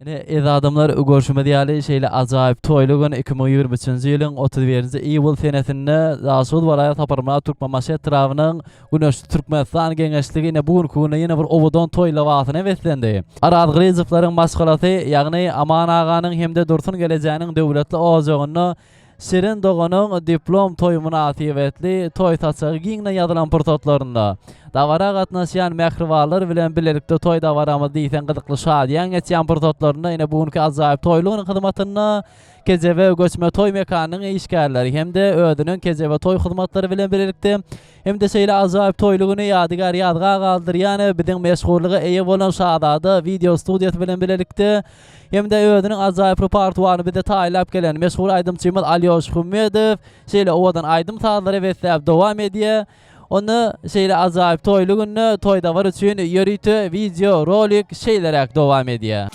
Ine, eziz adamlar, görşümiz ýaly, şeýle ajaýyp toýly gün 2023-nji ýylyň 31-nji iýul senesinde Daşoguz welaýat Saparmyrat Türkmenbaşy etrabynyň Güneşli Türkmenistan geňeşligi ine bu günki günde ýene bir owadan toý lybasyna beslendi. Araz Gylyjowlaryň maşgalasy, ýagny Aman aganyň hem-de Dursun gelejäniň döwletli ojagynda Şirin doganyň diplom toýy mynasybetli toý saçagy giňden ýazylan pursatlarynda, dabara gatnaşýan mähribanlar bilen bilelikde toý dabaramyz diýseň gyzykly şadyýan geçýän pursatlarynda ine bu günki ajaýyp toýlugyň hyzmatynda Kejebe göçme toý mekanynyň işgärleri hem-de özüniň Kejebe toý hyzmatlary bilen bilelikde hem-de şeýle ajaýyp toýly güni ýadygär ýazga galdyrýan biziň meşhurlyga eýe bolan Şazada wideo studiýasy bilen bilelikde Hem-de özüniň ajaýyp repertuaryny bize taýynlap gelen meşhur aýdymçymyz Alýoş Hümmedow şeýle owadan aýdym-sazlara besläp dowam edýär. Onda şeýle ajaýyp toýly günde toý-dabara üçin ýörite wideo rolik şeýleräk dowam edýär.